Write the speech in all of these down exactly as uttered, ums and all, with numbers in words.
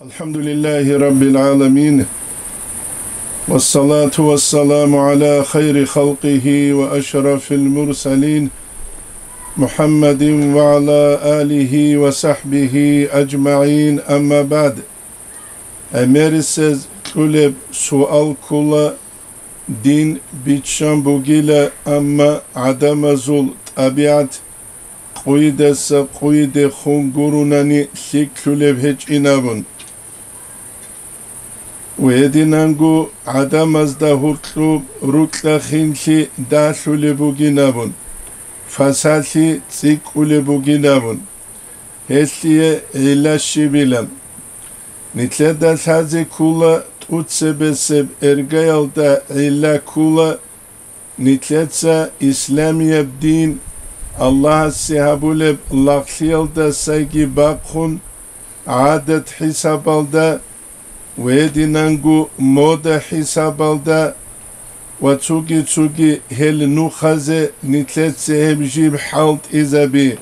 الحمد لله رب العالمين، والصلاة والسلام على خير خلقه وأشرف المرسلين، محمد وعلى آله وصحبه أجمعين، أما بعد. ГӀемерисез кьулеб суал ккола, дин биччан бугила, амма гӀадамазул тӀабигӀат къуйдаса къуйде хун гурунани лъикӀлъулеб гьечӀин абун. Гьединанго гӀадамазда гьуркьуб рукьа-хинлъи дагьлъулеб бугин абун, фасалъи цӀикӀкӀулеб бугин абун. Гьелъие гӀилла щибила? Нилъеда лъазе ккола тӀуцебесеб эргаялда гӀилла ккола, нилъеца исламияб дин Аллагьасе гьабулеб лагълъиялдасайги бахъун, гӀадат хӀисабалда, гьединанго мода хӀисабалда ва цоги-цоги гьел нухазе нилъеца гьеб жиб хӀалтӀизаби.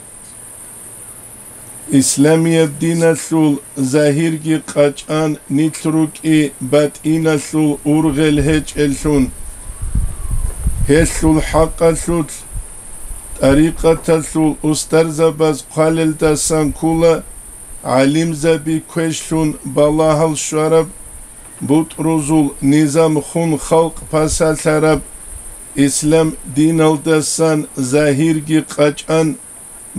Исламияб диналъул загьирги къачӀан нилъ рукӀи батӀиналъул ургъел гьечӀеллъун. Гьелъул хӀакъалъулъ тӀарикъаталъул устарзабаз хъвалелдасан ккола гӀалимзаби квешлъун балагьал щвараб, бутӀрузул низам хун халкъ пасалъараб, ислам диналдасан загьирги къачӀан,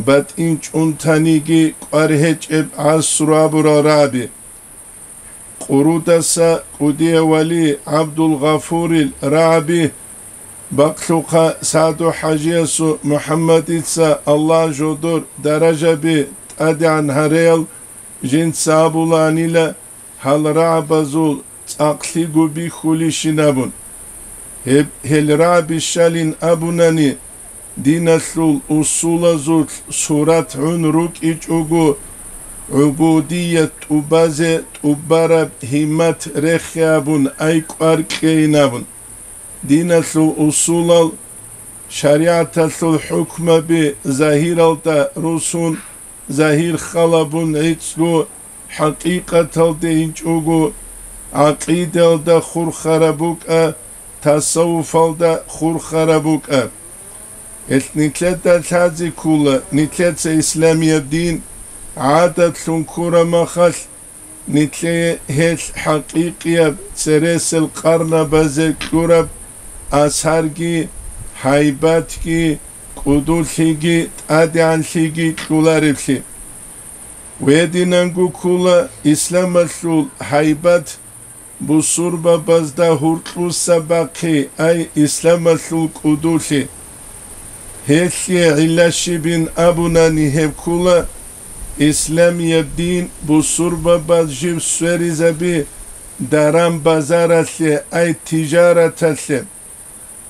батӀин чӀунтаниги кӀвар гьечӀеб гӀасру абурал рагӀаби. Къурудаса кӀудияв вали ГӀабдулгъафурил рагӀаби, бакълъухъа СагӀду-хӀажиясул МухӀаммадица Аллагь жодор даражаби тӀадегӀан гьареял жинца абулаанила, гьал рагӀабазул цӀакълъиго бихьулищин абун. Гьеб гьел рагӀаби щалин абунани, диналъул усулазулъ сурат гӀун рукӀичӀого, гӀубудият тӀубазе тӀубараб гьиммат рехе абун, ай кӀвар кьейин абун. Диналъул усулал шаригӀаталъул хӀукмаби загьиралда русун, загьир халабун гӀицӀго, хӀакъикъаталде инчӀого, гӀакъидаялда хурхараб букӀа, тасаввуфалда хурхараб букӀа. Гьелъ нилъеда лъазе ккола, нилъеца исламияб дин гӀадатлъун ккураб махалъ, нилъее гьелъ хӀакъикъияб цересел къарнабазе кьураб асарги, гьайбатги, кӀудулъиги, тӀадегӀанлъиги кьолареблъи. Гьединанго ккола исламалъул гьайбат бусурбабазда гьуркьуса бахъи, ай исламалъул кӀудулъи. Гьелъие гӀилла щибин абунани, гьеб ккола исламияб дин бусурбабаз жив сверизаби даран-базаралъе, ай тижараталъе.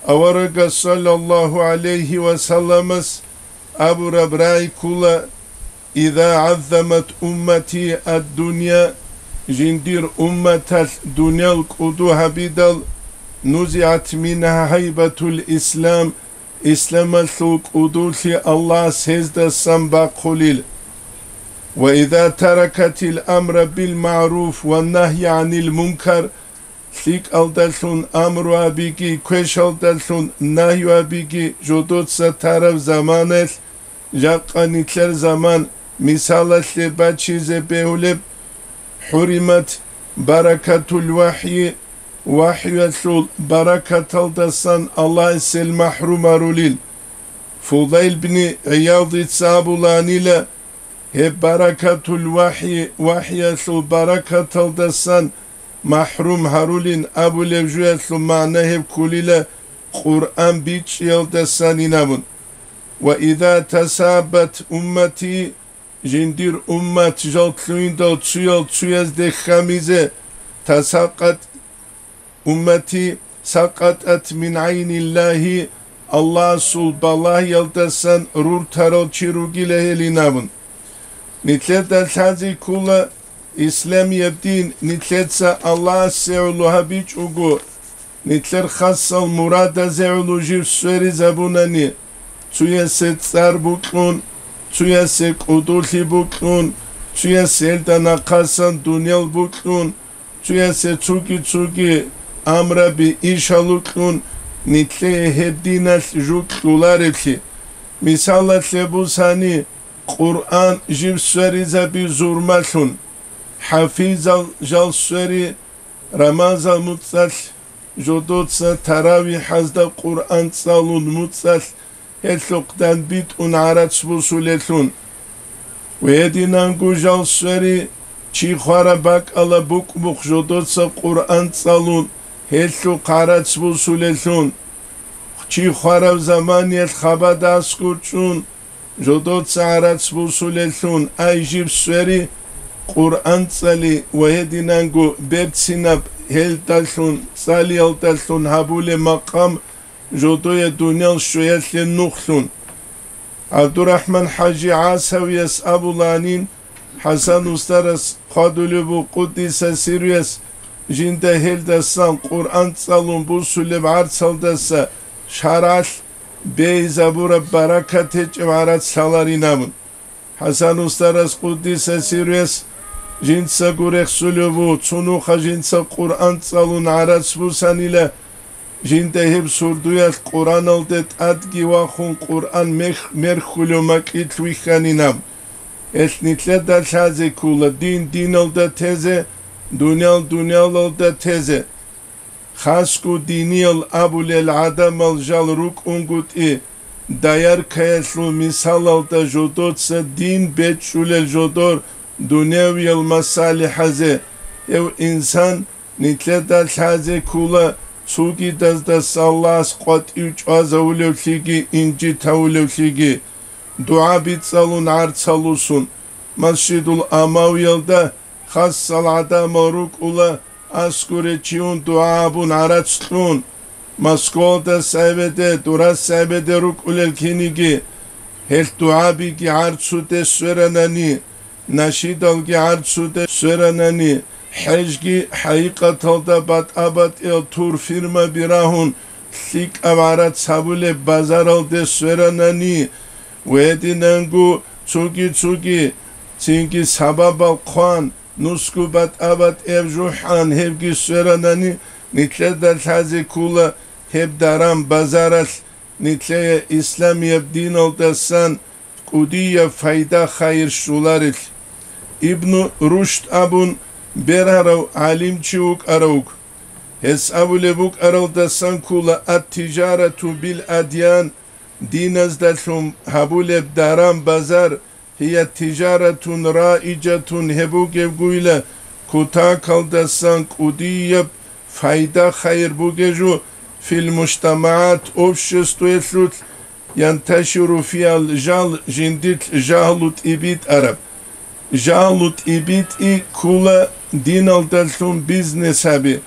Аварагас саллаллагьу гӀалайгьи ва салламас абураб рагӀи ккола: «Иза гӀаззамат уммати ад-дунья», жиндир умматалъ дуниял кӀуду гьабидал, «нузигӀат мингьа гьайбатул ислам», исламалъул кӀудулъи Аллагьас гьездасан бахъулил. «Ва иза таракатил амра бил магӀруф ва нагья гӀанил мункар», лъикӀалдалъун амру абиги, квешалдалъун нагью абиги жодоца тараб заманаялъ, жакъа нилъер заман мисалалъе бачизе бегьулеб, хӀуримат баракатул вахӀйи, вахӀюялъул баракаталдасан Аллагьас гьел махӀрум гьарулил. Фудайл бни ГӀиядица абулаанила, гьеб баракатул вахӀи, вахӀиялъул баракаталдасан махӀрум гьарулин абулеб жуялъул магӀна гьеб кколила Къуръан бичӀчӀиялдасанин абун. «Ва иза тасаббат уммати», жиндир уммат жал лъугьиндал цуял цуязде хьамизе, тасакъат уммати сакъатӀат мин гӀайниллагьи, Аллагьасул балагьиялдасан руртарал чи ругила гьелин абун. Нилъеда лъазе ккола, исламияб дин нилъеца Аллагьасе гӀоло гьабичӀого, нилъер хасал мурадазе гӀоло жив сверизабунани, цуясе цӀар букьун, цуясе кӀудулъи букьун, Цуяс гьелда нахъасан дуниял букьун, цуясе цуги-цуги амраби ишалукьун, нилъее гьеб диналъ жу кьолареблъи. Мисалалъе бусани, Къуръан жиб сверизаби зурмалъун, хӀафизал жал свери Рамазан муцӀалъ, жодоца таравихӀазда Къуръан цӀалун муцӀалъ, гьелъухъ данбитӀун гӀарац бусулелъун. Ва гьединанго жал свери, чи хвараб бакӀала букӀбухъ жодоца Къуръан цӀалун, гьелъухъ гӀарац бусулелъун. Чи хвараб заманиялъ хабада аскӀор чӀун, жодоца гӀарац бусулелъун, ай жиб свери, Къуръан цӀали ва гьединанго берцинаб гьелдалъун, цӀалиялдалъун гьабулеб макъам жодое дуниял щвеялъе нухлъун. ГӀабдурахӀман-хӀажи ГӀасавияс абуланин, ХӀасан устарас хъвадулеб буго, къуддиса сирруяс, жинда гьелдасан Къуръан цӀалун бусулеб гӀарцалдаса шаргӀалъ бейзабураб баракат гьечӀеб гӀарац лъаларин абун. ХӀасан устарас, къуддиса сирруяс, жинцаго рехсулев вуго, цо нуха жинца Къуръан цӀалун гӀарац бусанила, жинда гьеб сурдуялъ Къуръаналде тӀадги вахун Къуръан мех-, мерхьулев макьилъ вихьанин аб. Гьелъ нилъеда лъазе ккола дин диналда тезе, дуниял дуниялалда тезе. Хасго диниял абулел гӀадамал жал рукӀунгутӀи, дояркаялъул мисалалда жодоца дин бечӀчӀулел жодор дунявиял масалихӀазе, гьев инсан нилъеда лъазе ккола цугидаздаса Аллагьас къватӀив чӀвазавулевлъиги инжитавулевлъиги, дугӀа бицӀалун гӀарцал усун, Масжидул Амавиялда хасал гӀадамал рукӀула, аскӀоре чиун дугӀа абун гӀарац кьун, Москвалда сайбеде, дура сайбеде рукӀулел киниги, гьелъ дугӀабиги гӀарцуде сверанани, нашидалги гӀарцуде сверанани, хӀежги хӀакъикъаталда батӀа-батӀиял турфирмаби рагьун, лъикӀаб гӀарац гьабулеб базаралде сверанани, ва гьединанго цоги-цоги, цинги сабабал хъван, нусго батӀа-батӀияб жухӀан гьебги сверанани, нилъеда лъазе ккола гьеб даран-базаралъ нилъее исламияб диналдасан кӀудияб пайда-хайир щоларелъ. Ибну Рушд абун бергьарав гӀалимчи вукӀаравго. Гьес абулеб букӀаралдасан ккола: «Ат-тижарату бил-адян», диназдалъун гьабулеб даран-базар, «гьия тижаратун раижатун», гьеб бугебгойила, кутакалдасан кӀудияб пайда-хайир бугежу, «фил мужтамагӀат», обществоялъулъ, «янташиру фигьал жагьл», жиндилъ жагьлу тӀибитӀараб. Жагьлу тӀибитӀи ккола диналдалъун бизнес гьаби.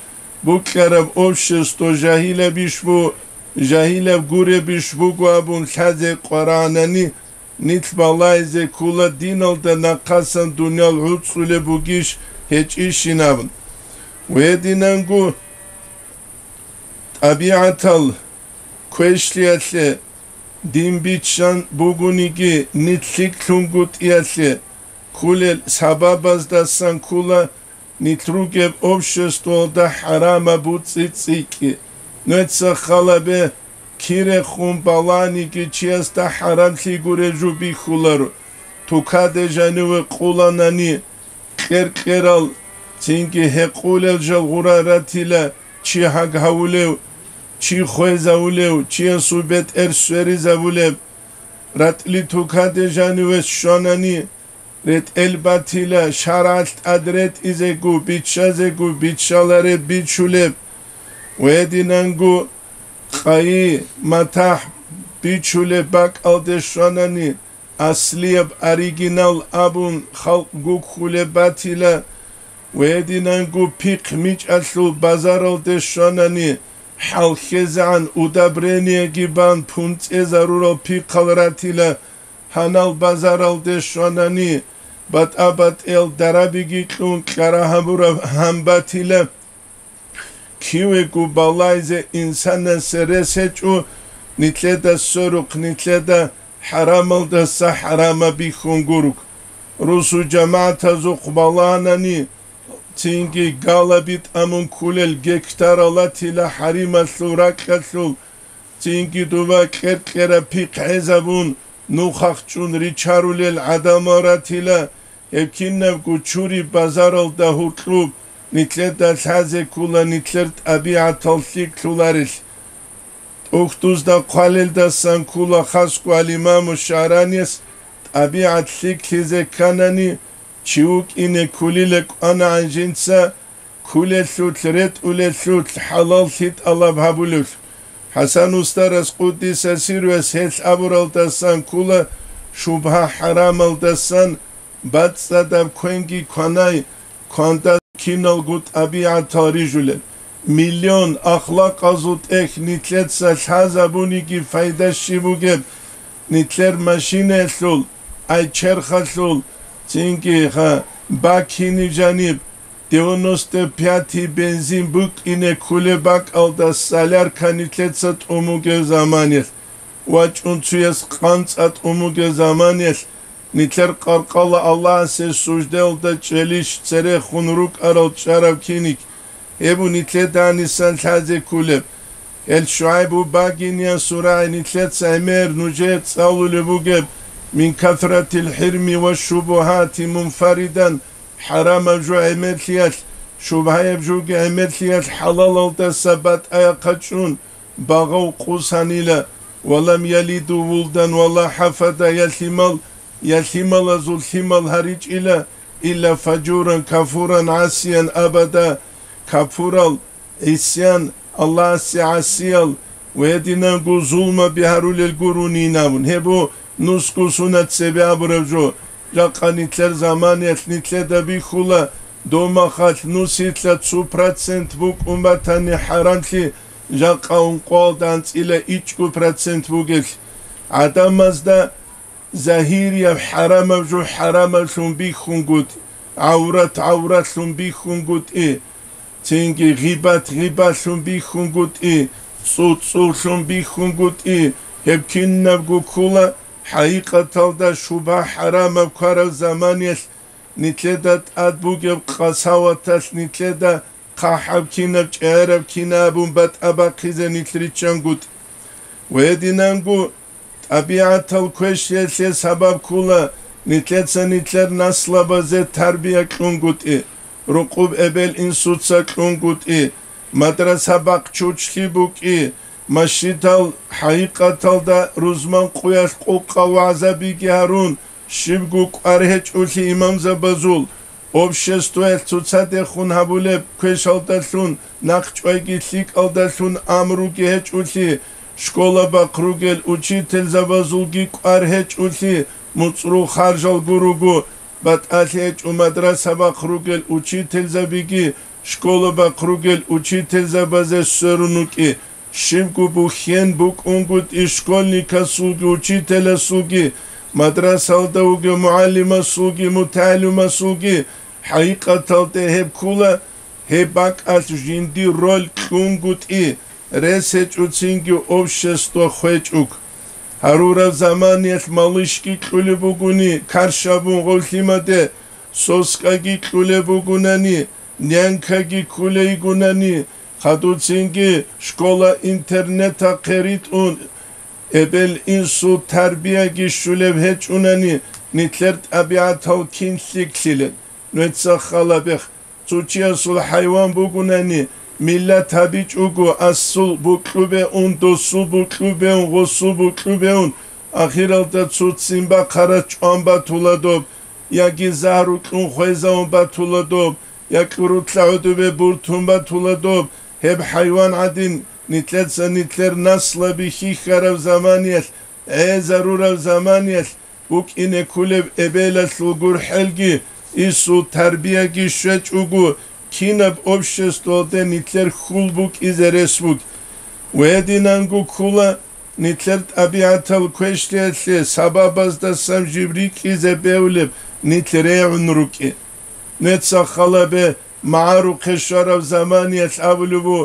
Букьараб общество жагьилабищ бу-, жагьилаб гуребищ буго абун лъазе къварагӀанани, нилъ балагьизе ккола диналда нахъасан дуниял гӀуцӀулеб бугищ гьечӀищин абун. Гьединанго тӀабигӀатал квешлъиялъе дин биччан бугониги, нилъ лъикӀлъунгутӀиялъе кколел сабабаздасан ккола нилъ ругеб обществоялда хӀарамаб буцӀи-цӀикӀкӀи. Нуца халабе, кирехун баланиги чиясда хӀарамлъи гуреб жо бихьуларо. Тукаде жаниве къуланани, кьер-кьерал, цинги гьекъулел жал гъура ратила, чи гьаг гьавулев, чи хвезавулев, чиясул бетӀер сверизавулеб. РатӀли тукаде жаниве щванани, ретӀел батила, шаргӀалъ тӀад ретӀизего, биччазего, биччалареб бичулеб. Гьединанго къайи, матахӀ бичулеб бакӀалде щванани, аслияб, оригинал абун халкъ гуккулеб батила. Гьединанго пихъ мичӀалъул базаралде щванани, хӀалхьезегӀан удобрениеги бан пунцӀезарурал пихъал ратила. Гьанал базаралде щванани, батӀа-батӀиял дарабиги кьун кьара гьабураб гьан батила. Кивего балайзе инсанасе рес гьечӀо, нилъеда сверухъ, нилъеда хӀарамалдаса хӀарамаб бихьун гуруг. Русу-жамагӀатазухъ балагьанани, цинги галаби тӀамун кколел гектаралатила хӀарималъул ракьалъул, цинги дуба кьер-кьера пихъ гӀезабун, нухахъ чӀун ричарулел гӀадамал ратила, гьеб кинабго чури базаралда гьуркьуб, нилъеда лъазе ккола нилъер тӀабигӀатал лъикӀлъуларелъ. ТӀухьдузда хъвалелдасан ккола хасго ал-Имаму ШагӀранияс тӀабигӀат лъикӀлъизе кканани, чи вукӀине кколила кӀванагӀан жинца, кколелъулъ, ретӀулелъулъ, хӀалаллъи тӀалаб гьабулевлъ. ХӀасан устарас, къуддиса сирругьу, гьелъ абуралдасан ккола шубгьа-хӀарамалдасан бацӀцӀадаб квенги кванай, кванда киналго тӀабигӀатал рижулел. Миллион ахлакъазул тӀехь нилъеца лъазабуниги пайда щиб бугеб? Нилъер машинаялъул, ай черхалъул, цинги ха бакиниб жаниб, девяносто пятый бензин букӀине кколеб бакӀалда солярка нилъеца тӀун бугеб заманиялъ, вачӀун цуяс къанцӀа тӀун бугеб заманиялъ, нилъер къаркъала Аллагьасе суждаялда чӀелищ церехун рукӀарал чӀараб киник, гьеб нилъеда гьанисан лъазе кколеб. Гьел ШугӀайбу багиниясул рагӀи нилъеца гӀемер нужее цӀалулеб бугеб: «Мин касратил хӀирми ва шубугьати мунфаридан», хӀарамаб жо гӀемерлъиялъ, шубгьаяб жоги гӀемерлъиялъ хӀалалалдаса батӀаяхъа чӀун, багъав къусанила: «Ва лам ялиду вулдан ва ла хӀафада», я лъимал, я лъималазул лъимал гьаричӀила, «илла фажуран кафуран гӀасиян абада», кафурал, гӀисян, Аллагьасе гӀасиял ва гьединанго зулмаби гьарулел гуронин абун. Гьеб нусго сунат цебе абураб жо. Жакъа нилъер заманиялъ нилъеда бихьула, домахалъ нусилъа цо процент букӀун батани хӀарамлъи, жакъа ункъоялда анцӀила ичӀго процент бугелъ. ГӀадамазда загьирияб хӀарамаб жо хӀарамаблъун бихьунгутӀи, гӀаврат гӀавратлъун бихьунгутӀи, цинги гъибат гъибатлъун бихьунгутӀи, цӀу-цӀувлъун бихьунгутӀи, гьеб кинабго ккола, хӀакъикъаталда шубгьа-хӀарамаб ккараб заманиялъ нилъеда тӀад бугеб къасаваталъ нилъеда хъахӀаб кинаб, чӀегӀераб кинаб абун батӀа бахъизе нилъ риччангутӀи. Ва гьединанго тӀабигӀатал квешлъиялъе сабаб ккола нилъеца нилъер наслабазе тарбия кьунгутӀи, рукъуб эбел-инсуца кьунгутӀи, мадраса бахъ чучлъи букӀи, масжидал хӀакъикъаталда рузман къуялъ къукъа вагӀзабиги гьарун, щибго кӀвар гьечӀолъи имамзабазул, обществоялъ цоцадехун гьабулеб квешалдалъун, нахъчӀвайги лъикӀалдалъун амруги гьечӀолъи, школа бахъ ругел учительзабазулги кӀвар гьечӀолъи, муцӀрул харжал гуруго, батӀалъи гьечӀо мадраса бахъ ругел учительзабиги, школа бахъ ругел учительзабазе сверун вукӀи. Щибго бухьен букӀунгутӀи школьникасулги, учителасулги, мадрасалда вугев мугӀалимасулги, мутагӀалимасулги, хӀакъикъаталде гьеб ккола, гьеб бакӀалъ жиндир роль кьунгутӀи, рес гьечӀоцинги общество хвечӀуг. Гьарураб заманиялъ малышги кьулеб бугони каршабун гъов лъимаде, соскаги кьулеб бугунани, нянькаги ккулейгунани, хадуцинги школа-интернатахъе ритӀун, эбел-инсул тарбияги щулеб гьечӀунани, нилъер тӀабигӀатал кин лъикӀлъилел? Нуца халабех, цо чиясул хӀайван бугунани, миллат гьабичӀого, асул букьубе ун, досул букьубе ун, гъосул букьубе ун, ахиралда цо ццин бахъарас чӀван батула доб, яги загьру кьун хвезавун батула доб, я кьурулъа гӀодобе буртун батула доб, гьеб хӀайван гӀадин, нилъеца нилъер наслаби хьихьараб заманиялъ, гӀезарураб заманиялъ букӀине кколеб эбелалъул гурхӀелги, инсул тарбияги щвечӀого, кинаб обществалде нилъер хьул букӀизе рес буго. Гьединанго ккола нилъер тӀабигӀатал квешлъиялъе сабабаздасан жиб рикӀкӀизе бегьулеб нилъ регӀун рукӀи. Нуца халабе магӀарухъе щвараб заманиялъ абулеб бу,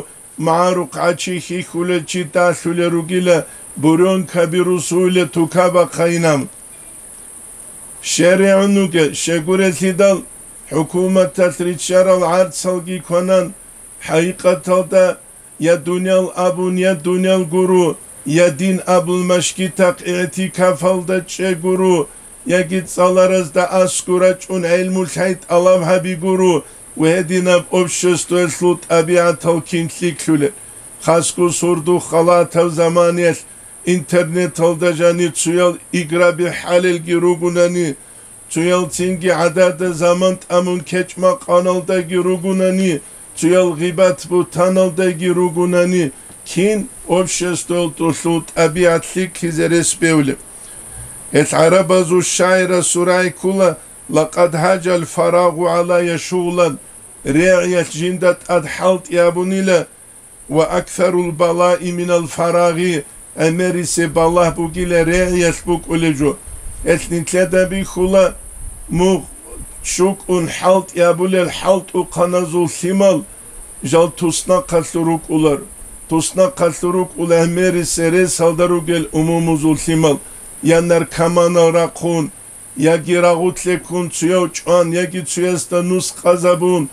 магӀарухъ гӀачи хьихьулел чи далъулел ругила, бурёнкаби русулел тукабахъайинаб. ШеригӀунуге щегурелъидал, хӀукуматалъ риччарал гӀарцалги кванан, хӀакъикъаталда я дуниял абун, я дуниял гуро, я дин абун машгитахъ игӀтикафалда чӀегуро, яги цӀаларазда аскӀу рачӀун гӀелму-лъай тӀалаб гьабигуро ва гьединаб обществоялъул тӀабигӀатал кин лъикӀлъулеб. Хасго сордо халатаб заманаялъ интернеталда жанир цоял играби хӀалелги ругунани, цоял цинги гӀадада заман тӀамун кечӀ-макъаналдаги ругунани, цоял гъибат-бугьтаналдаги ругунани, кин обществоялъул тӀабигӀат лъикӀлъизе рес бевлеб? Гьел гӀарабазул шагӀирас сурай ккола: «Лакъад гьажал фарагъу гӀалая шугълан», регӀиялъ жинда тӀад хӀалтӀи абунила, «Ва аксарул балаи минал фарагъи», гӀемерисеб балагь бугила регӀиялъ букӀулеб жо. Гьелъ нилъеда бихьула, мугъ чӀукӀун хӀалтӀи абулел хӀалтӀухъаназул лъимал жал туснахъалъур рукӀулар. Туснахъалъур рукӀула гӀемерисеб ресалда ругел умумузул лъимал, я наркоманал рахъун, яги рагъулъе ккун цояв чӀван, яги цоясда нус къазабун,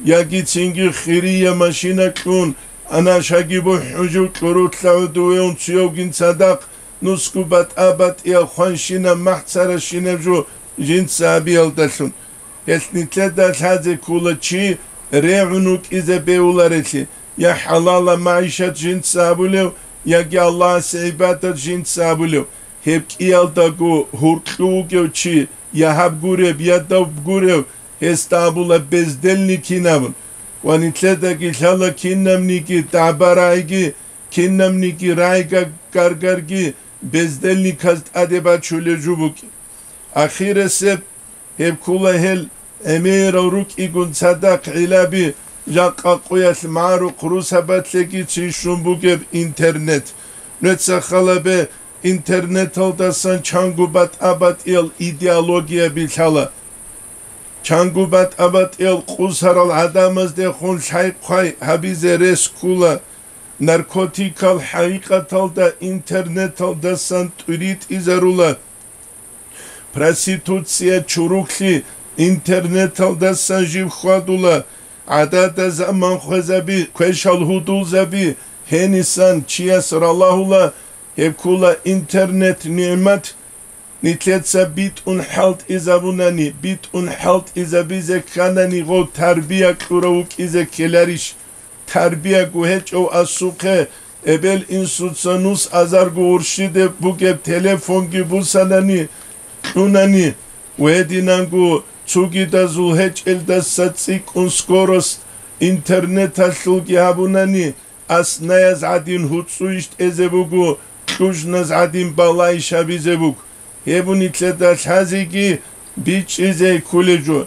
яги цинги хирия машина кьун, анашаги бухӀун жив кьурулъа гӀодове ун цоявгин цадахъ, нусго батӀа-батӀиял хванщинаб, махӀцаращинаб жо жинца гьабиялдалъун. Гьелъ нилъеда лъазе ккола чи регӀун вукӀизе бегьуларелъи, я хӀалалаб магӀишат жинца гьабулев, яги Аллагьасе гӀибадат жинца гьабулев. Гьеб кӀиялдаго гьуркьу вугев чи, я гьаб гуреб, я доб гурев, гьесда абула бездельникин абун. Ва нилъедаги лъала кинабниги дагӀба-рагӀиги, кинабниги рагӀи-га-, гаргарги бездельниказ тӀаде бачулел жо букӀин. Ахиресеб гьеб ккола гьел гӀемерал рукӀигун цадахъ гӀилаби, жакъа къуялъ магӀарухъ русабалъеги чищун бугеб интернет. Нуца халабе интернеталдасан чанго батӀа-батӀиял идеологияби лъала. Чанго батӀа-батӀиял къусарал гӀадамаздехун лъай-хъвай гьабизе рес ккула. Наркотикал хӀакъикъаталда интернеталдасан тӀуритӀизарула. Проституция, чуруклъи интернеталдасан жив хьвадула. ГӀадада заман хвезаби, квешал гьудулзаби, гьенисан чияс ралагьула, гьеб ккула интернет-нигӀмат. Нилъеца битӀун хӀалтӀизабунани, битӀун хӀалтӀизабизе кканани гъов тарбия кьурав вукӀизе ккеларищ? Тарбияго гьечӀев асухъе, эбел-инсуца нус азарго уршиде бугеб телефонги бусанани, кьунани, ва гьединанго цугидазул гьечӀелдаса цӀикӀкӀун скорость интернеталъулги гьабунани, аснаяз гӀадин гьуцӀуйищ тӀезе буго, кьужназ гӀадин балайищ гьабизе буго. Гьеб нилъеда лъазеги бичӀчӀизе кколеб жо.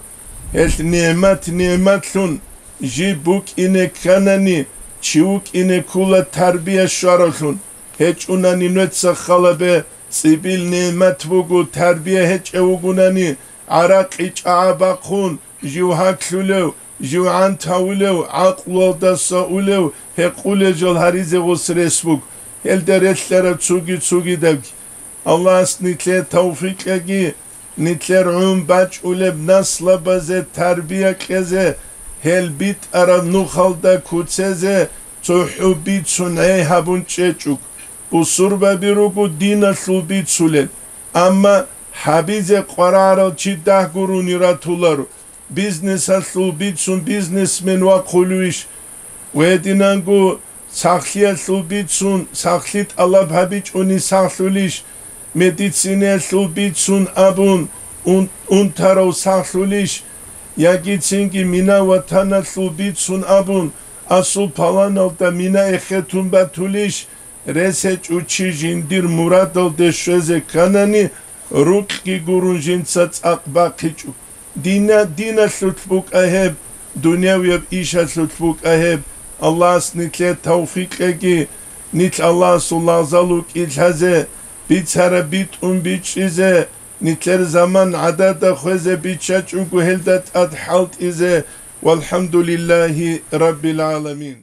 Гьелъ нигӀмат нигӀматлъун, жиб букӀине кканани, чи вукӀине ккула тарбия щваравлъун. ГьечӀунани нуца халабе цӀибил нигӀмат буго, тарбия гьечӀев вугунани, гӀаракъи чӀагӀа бахъун, жив гьаклъулев, жив гӀантавулев, гӀакълуялдаса улев, гьекъулел жал гьаризе гъос рес буго. Гьелда релълъараб цуги-цугидабги. Аллагьас нилъее тавфикъ кьеги, нилъер гӀун бачӀулеб наслабазе тарбия кьезе, гьел битӀараб нухалда куцезе цохӀо бицун гӀей гьабун чӀечӀого. Бусурбаби руго диналъул бицулел, амма гьабизе къваригӀарал чи дагь гурони ратуларо. Бизнесалъул бицун бизнесмен вахъулевищ? Гьединанго сахлъиялъул бицун сахлъи тӀалаб гьабичӀони сахлъулищ? Медицинаялъул бицун абун ун-, унтарав сахлъулищ? Яги цинги мина-ватаналъул бицун абун асул паланалда мина эхетун батулищ? Рес гьечӀо чи жиндир мурадалде щвезе кканани, рукъги гурун жинца цӀакъ бахъичӀо. Дина диналъулъ букӀа гьеб, дунявияб ишалъулъ букӀа гьеб. Аллагьас нилъее тавфикъ кьеги, нилъ Аллагьасул лагъзал вукӀин лъазе, бицараб битӀун бичӀчӀизе, нилъер заман гӀадада хвезе биччачӀого гьелда тӀад хӀалтӀизе. ВалхӀамдулиллагьи раббил гӀаламин.